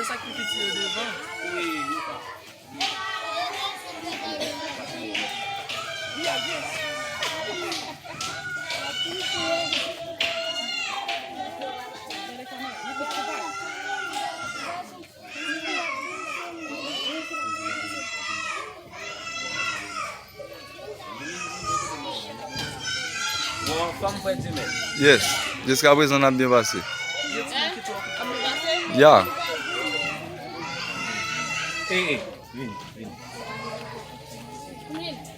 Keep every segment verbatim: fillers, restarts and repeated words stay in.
Sa ki piti yo devan. Wi, nou pa. Bon, fanm fè di mèt. Yes. Jiska prezan n ap byen pase. Ya. Eh, eh, vini, vini.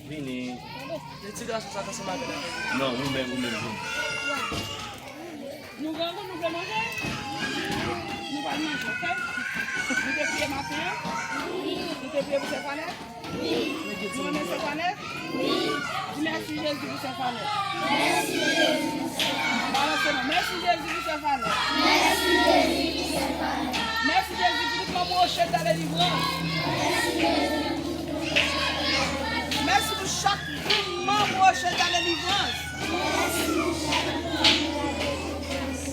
Vini. Ti gason sa k ansanm avè l. Non, ou menm, ou menm, vini. Nou grangou, nou vle manje? Nou pral manje, oke? Nou te priye maten an? Nou te priye pou Sè Fanèt? Nou renmen Sè Fanèt? Di mèsi Jezi pou Sè Fanèt. Balanse non. Mèsi Jezi pou Sè Fanèt. Mèsi Jezi pou tout manm Rocher de la Délivrance. Mèsi pou chak grenn manm Rocher de la Délivrance.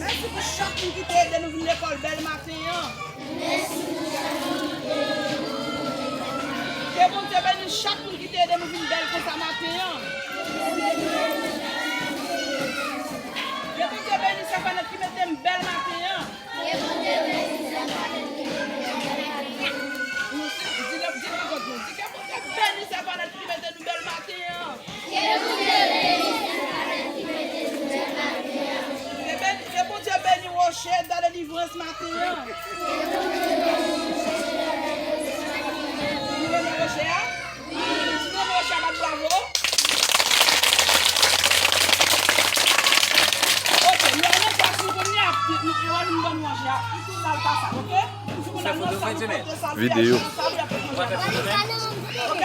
Mèsi pou chak moun ki te ede nou vin lekòl bèl maten an. Ke Bondye beni chak moun ki te ede nou vin bèl konsa maten an. Ke Bondye beni Sè Fanèt ki mete m bèl maten an. Di, di, di, di, di, ke Bondye beni Sè Fanèt ki mete nou bèl maten an. Ke beni, ke Bondye beni Rocher de la Délivrance maten an. Nou renmen Rocher a? Si nou renmen Rocher a, bat bravo. Ok, nou al nan klas nou kounye a, nou, nou, nou al vin ban nou manje a. Ou tou al pa sa, ok? Ou tou al nan sal, ou pote sal, ou al nan sal, ou al pote manje a.